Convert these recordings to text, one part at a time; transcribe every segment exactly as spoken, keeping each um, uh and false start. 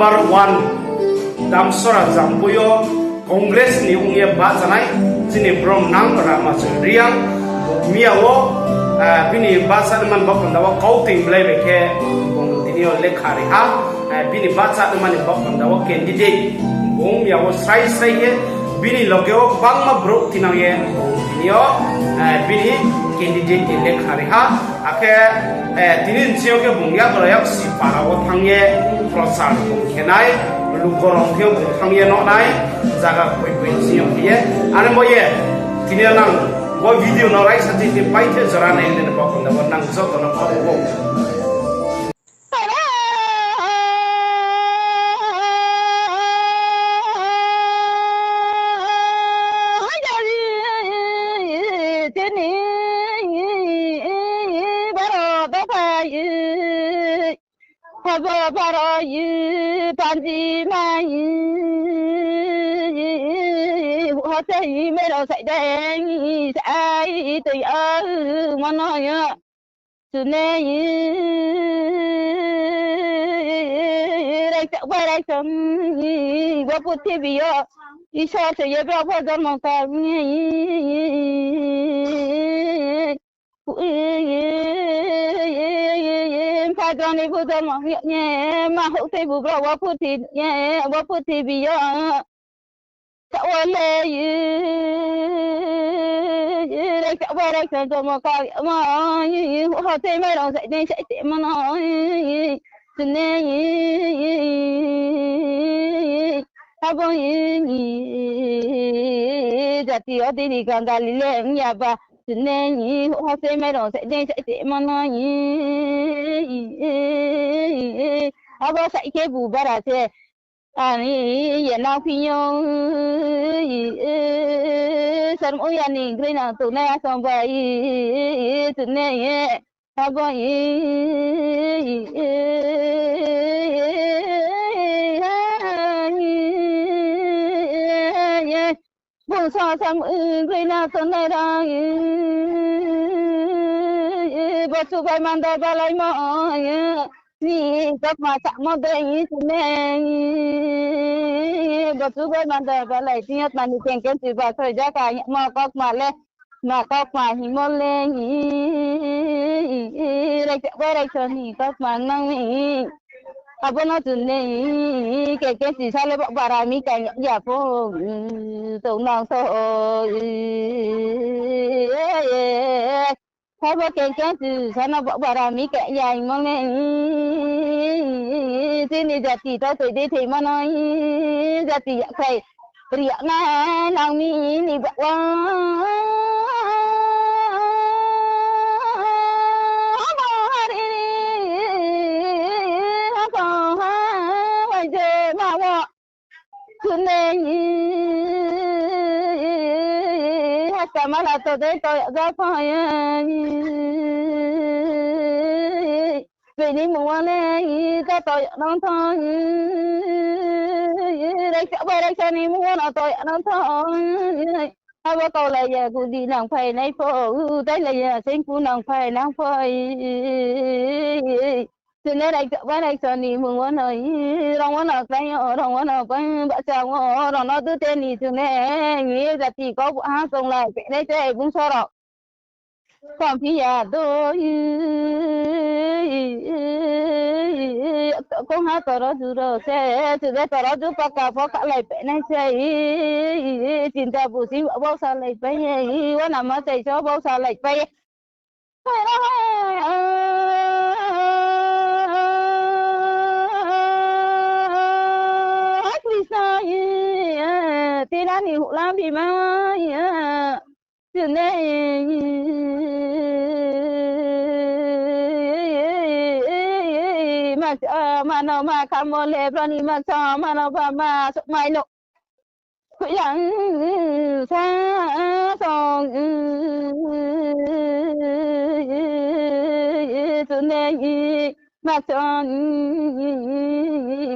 Number one, Damsora Jampui yo Congress ni ong ye bahchanai chini brom nang Ramachand Reang, miya wo, eh, bini bahchanaimani baoh panda wo kautoi blai bai khe bung tini yo lekha ri ha, eh, bini bahchanaimani baoh panda wo candidate bung miya wo srai srai khe bini loge wo bangma brouh tinang ye bung tini yo, eh, bini candidate ni lekha ri ha. Akhe, eh, tini nching yo khe bung yagra yak si para wo thanng ye prochar bung khe nai, lukorong thing yo bung thanng ye no nai, zaga koi koi nching yo khe ye. Are bo ye, tini yo nang bo video no raisa tini paithe jora nai nini baoh panda wo nang joto no khabo. Tini baro dophai, habo baro panji mai, hose mai rao saidei sai tei a mano ya. Chunei, raisa bai raisa, bo purthimbi yo Isor se ye brao pho jormo kha. Pha joni bu jormo ye, ma houh tei bu brao bo purthi-, bo purthimbi yo. Sa wo le, raisa bai raisa jormo kha, ma, hose mai rao saidei sai tei mano, chunei, abo jati yo dini kangali le ong ya ba, chunei, hose mai rao saidei sai tei mano, abo sai khe bu bara se. Ani ye nangphi yo, sarmo ya ni groi nang tongnai asong bai, chunei, abo, bung sa sam, groi nang tongnai rang, bo chubai manda balaimo, ni kaukma samo dei chunei, bo chubai manda balai, tini yo tma ni kengkeng chuba soi jaka mo kaukma le, ma kaukma hingmo le, raisa bai raisa ni kaukma nang ni. Abo no chunei, kengkeng chusa le bo bara mi kang ya pho, tongnang tho. Abo kengkeng chusa no bo bara mi kang ya hingmo le, chini jati to toi dei theimo no, jati yakphai ri ya na nang mi ni baoh wo. Abo hari, abo ha, bai je ma wo. Chunei, hasta mala to dei to ya ja pho ye. Bini mung wo le, ta to ya nang tho. Raisa bai raisa ni mung wo no to ya nang tho. Abo kaulai ya guli nang phai nai pho, tailai ya sengku nang phai nang phai. Chunei raisa bai raisa ni mung wo no, rong wo no klái yo, rong wo no bai bahcha wo, rong no dute ni chunei, jati kau bu ha tonglai phenai se bung sorao. Komphi ya do, kong ha toro juro se, chude toro ju paka pho khalai phenai se, chinta bu si bau salai pai ye, wo nama sai so bau salai pai ye. Krishna, tinani hulam bima, chunei, ma, mano ma kamo le brao ni ma sa, mano ba ma sokmai no. Yang sa song, chunei, ma song,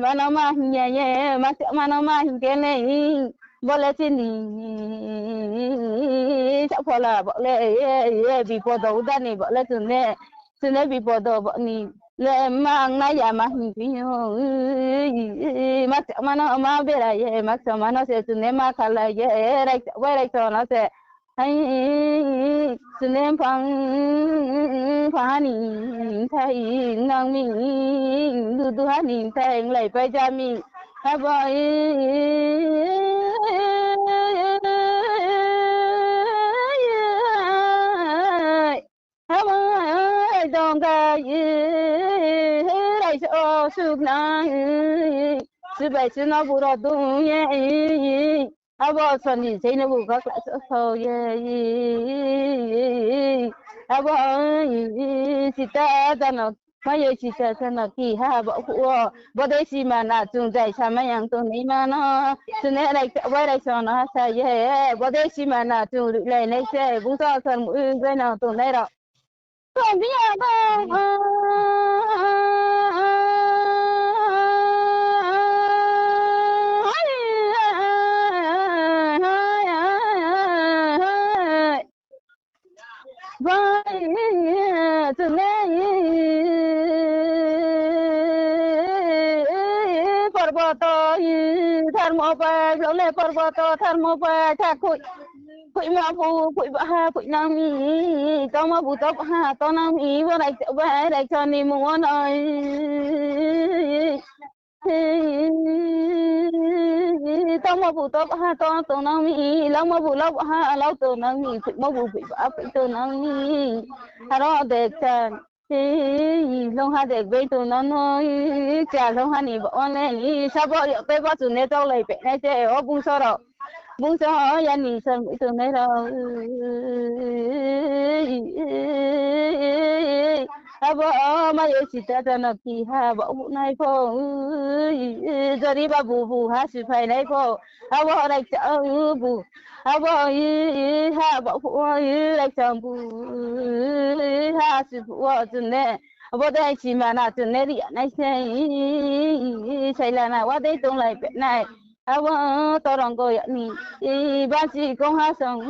mano ma hing ye, ma song, mano ma hing khe le, bo le chini, sa phola bo le, bipodo udani bo le chunei, chunei bipodo bo ni. le mang nai ya ma hing phi yo. Ma chama no ma bera ye, ma chama no se chung ne ma khalai ye, raisa bai raisa no se. Hai, chung ne phang, phang ha ni thai nang mi, du du ha ni thai lai pai ja mi. Abo, abo, dong ga, raisa o suk nang, subai su no buro dung ye. Abo soni sei no bu ka kla so so ye. Abo sita jano, mayo sita jano ki ha bo phuh wo. Bodei sima na chung jai samai yang tongnaima no. Chung ne rai bai rai song no ha sa ye. Bodei sima na chung ruhlai nai se. Bung to sor mu bai no tongnai rao. Tong bi ya ba. Bai, chung ne, porboto, tharmo bai, blong le porboto, tharmo bai, tha khui, khuima bu, khui ba ha, khui nang mi, tongma bu, tong ha, tong nang mi, bo rai, bai rai chon ni mung wo no. Tongma bu tong ha tong tong nang mi, langma bu lau ha lau tong nang mi, phuima bu phuiba phui tong nang mi. Aro dek chan, longha dek bai tong nang no, cha longha ni ba wan le, sabo yok tei ba chung ne tong lai pe nai se, o bungso rao. Bungso ya ni song bai tongnai rao. Abo mayo sita jano ki ha bo phuh nai pho. Jori ba bu bu ha si phai nai pho. Abo rai cha bu. Abo ha bo phuh wo rai cha bu. Ha si phuh wo chung ne. Abo dei sima na chung ne ri ya nai se. Saila na wa dei tonglai pe nai. Abo torongo ya ni, banchi kong ha song,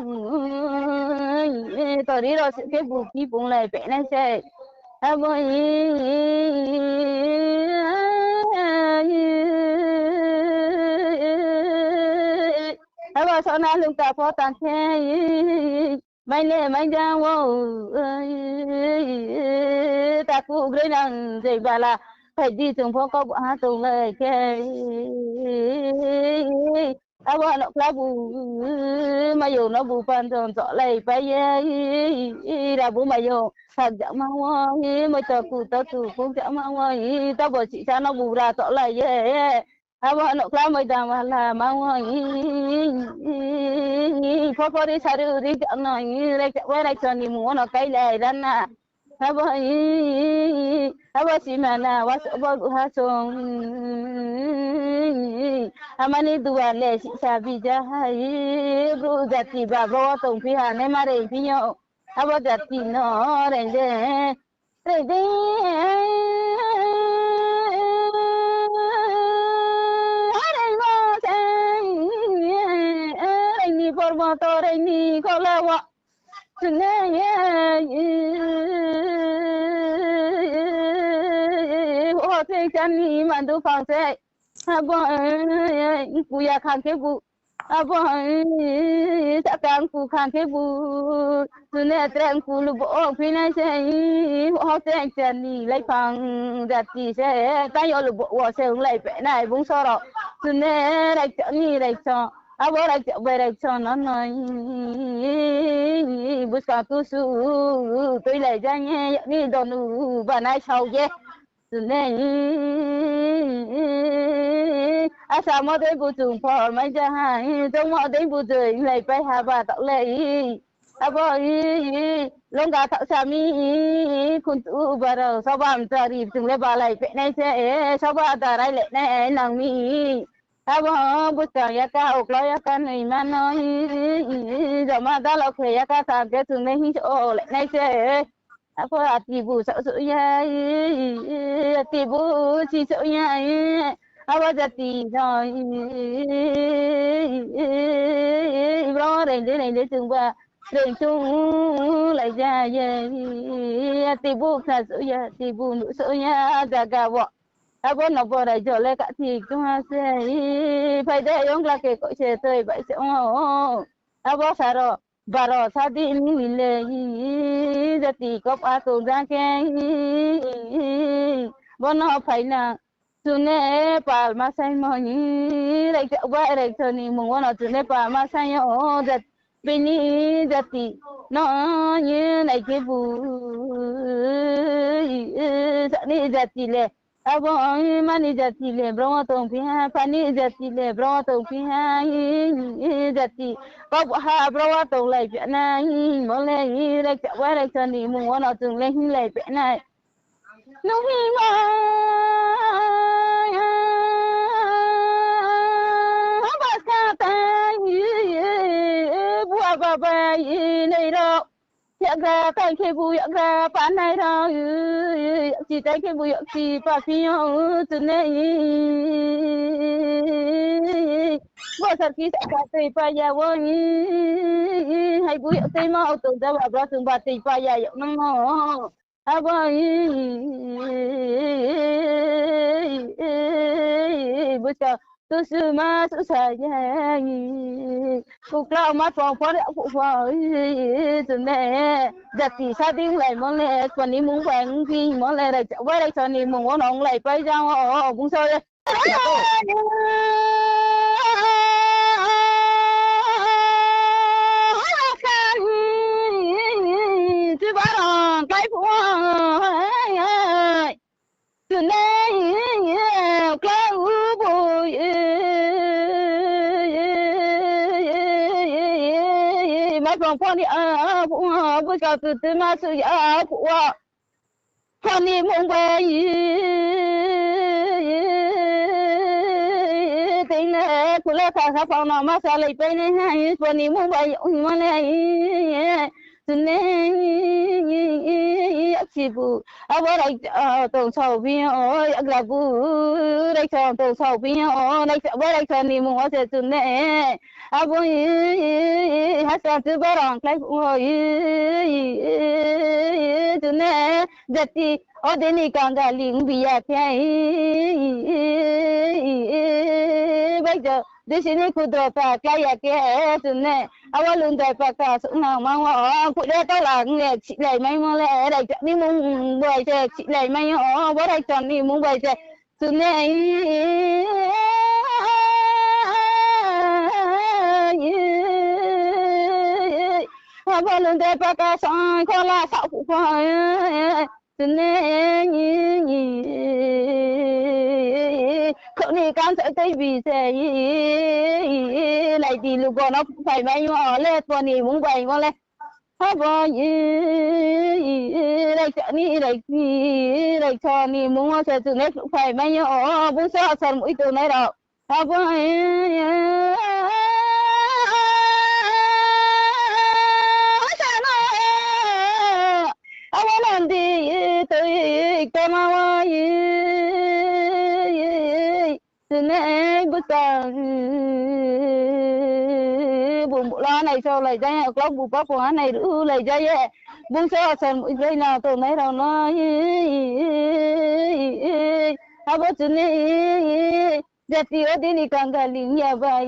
tori rao se khe bu phi punglai pe nai se. Abo, abo sona lungta pho tang khe, mai le mai jang wo, taku groi nang jai bala, phai di chung pho kau ha tonglai khe. Abo no kla bu, mayo no bu pan jong chohlai pai ye, ra bu mayo, sak jama wo, moi to ku to tu ku jama wo, tabo sisa no bu ra chohlai ye. Abo no kla moi dam wala ma wo, pho pho ri saru ri jang no, rai cha bai rai chon ni mung wo no kailai ra na. Abo, abo sima na wa so bo ruh ha song. Amani duar le sisa bija hai, bru jati ba bro tong phi ha ne ma rei phi yo. Abo jati no rei de, rei de, rei mo se, rei ni porboto, rei ni khola wo. Sene, ho se chani mandu phang se. Abo, kuya khang khe bu. Abo, sakang ku khang khe bu. Sene treng ku lubo ong phi nai se. Ho se chani laiphang jati se. Tang yo lubo wo se onglai pe nai bung soro. Sene rai chani rai chon. Abo rai chak bai rai chon no noi. Buskang tusu tuilai jang ye, yak ni donu banai sao ye. Sene. Asamo dei bu chung phormai jang ha, chongmo dei bu joi lai pai ha ba taoh le. Abo, longga thaoh sami, khuntu barao, sobam tari chung le balai pehnai se, soba darai le nai nang mi. Abo, buskang yaka, uklau yaka, noi mano, joma dalao khe yaka, sam khe chung le hing so le nai se. Abo, ati bu saoh so ya, ati bu si so ya, abo jati no, bro, reng de, reng de, chung ba, Reing chung lai ja ye, tibu khna souh ya, tibu nuh souh ya zaga wo. Abo no bo raijo le kati ktung ha se, phai de yongla khe koi se toi bai se o. Abo saro baro sadi ni le, jati kop a tong ja khe, bo no phai na. Chung ne pal ma saimo ni, raikchak bai raikchak ni mung wo no chung ne pal ma sai yo, jat-, bini jati no ni nai khe bu, sani jati le, abo mani jati le, bro wo tongphi ha, phani jati le, bro wo tongphi ha, jati, kau ha, bro wo tonglai phi nai, mo le, raikchak bai raikchak ni mung wo no chung le hinglai phi nai. Nung hingma, baska tai, bua babai, nei rao. Yakgra tai khe bu yakgra pa nai rao, yakchi tai khe bu yakchi pa phi yo, chung ne. Bo sarki sa ka tei pa ya wo, hai bu yak tei ma o tong ja ba bro chung ba tei pa ya yag nang no. Abo buskang tusu ma susa ye, kukla ma pong pon ya phuh phuh, chung ne. Jati sa ding lai mo le, koni mung bai ong ding mo le, raikchak bai raikchak ni mung wo no onglai pai jang o, bung so ye. Chubarang klái phuh, chung ne, klái u bo, ma phrang pho ni a phuh, buskang tu tu ma su ya phuh wo. Koni mung bai, tei le, kula kha kha phang no ma salai pai nai ha, koni mung bai, ma le, chung ne, yaksi bu, abo raikchak tong sao phi yo, yakgra bu, raikchak tong sao phi yo, raikchak bai raikchak ni mung wo se chung ne, abo, haskang chubarang klái phuh wo, chung ne, jati, o dei ni kangali ong bi ya khe, bai jo, dei si ni khudro ta klái ya khe, chung ne, abo lungdai paka suh nang mang wo, khuh le tola ong le, chihlai maimo le, raikchak ni mung bai se, chihlai mai yo, bo raikchak ni mung bai se, chung ne, abo lungdai paka sang khola sa phuh pho, chung ne, khoni kan sa tei bi se, lai di lugo no phai mai yo le, koni mung bai mo le. Abo, raikchak ni, raikchak ni mung wo se chung ne phai mai yo, bung so asar mui tongnai rao. Abo, abo nandi, toi, tama wo, chung ne buskang, bung bula nai sao lai ja ye, klau bu pa pho ha nai ru lai ja ye, bung so asar mui groi na tongnai rao no, abo chung ne, jati o dei ni kangali ya bai,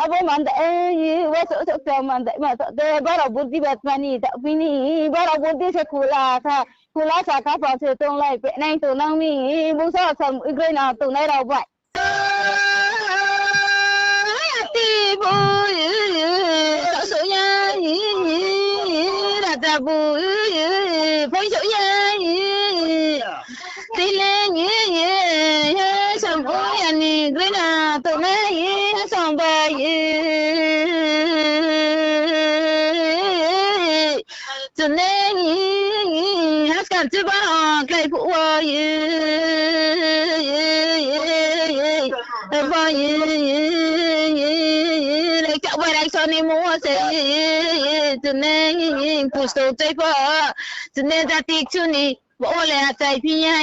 abo mandai, waso sokcha mandai ma tho de, baro burdi batma ni ta phi ni, baro burdi se khula sa, khula sa kha pha se tonglai pe nai tongnang mi, bung so asar mui groi na tongnai rao bai. Ati bu, so ya, raja bu, phai so ya, tile, sam bu ya ni groi na tongnai, sam bai, chung ne, haskang chubarang klái phuh wo, abo, raikchak bai raikchak ni mung wo se, chung ne, pusto chai pho, chung ne jati kchu ni, bo le achai phi ya,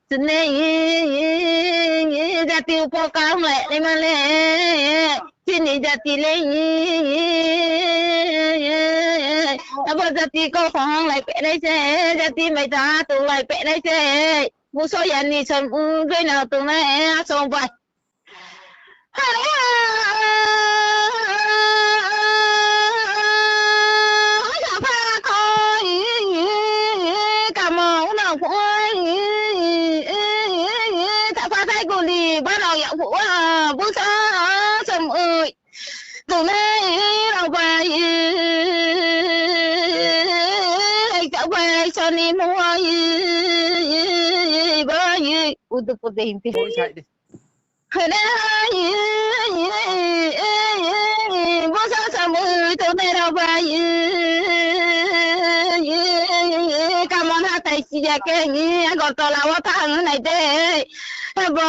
chung ne, Jati upoka ong lai naima le, chini jati le, abo jati kau khong lai peh nai se, jati mai ta tong lai peh nai se, buso ya ni som, um, goi na tong nai, asong bai. Kamo unang pho, thapa thai guli, banao ya pho, busa som oi. Tongnai rao bai, thapa soni mung bai, udu pur de himpi. Hene, bosa samui tongnai rao bai, kamon hathái si ya khe, Agartala wo thanng nai de, bo,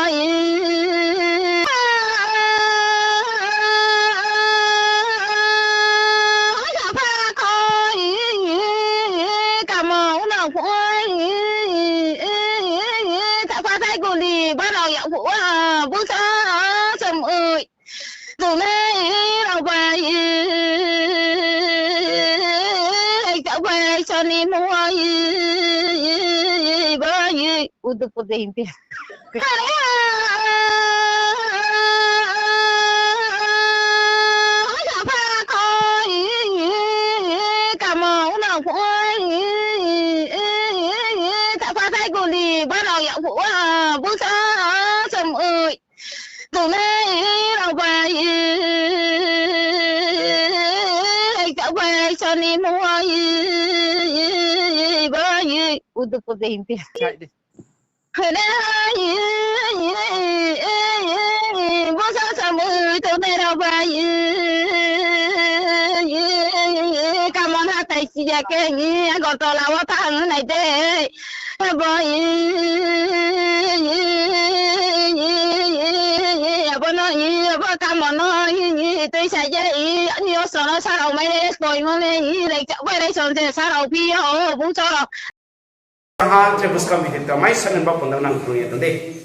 pha kho, kamon unang pho, thapa thai guli, banao ya pho, bosa samui. Tongnai rao bai, thapa soni mung bai, udu pur de himpi. Pha kho, kamon unang pho, thapa thai guli, banao ya pho, bosa samui. Tongnai rao bai, thapa soni mung bai, udu pur de himpi. Hene, bosa samui tongnai rao bai, kamon hathái si ya khe, Agartala wo thanng nai de, bo, abo no, abo kamon no, tuisa ye, ani oso no sarao mai le, toimo le, raichak bai raisong se sarao phi yo, bung so. Ha, je buskang bihir ta mai samen ba pondang nang krung ye tong de.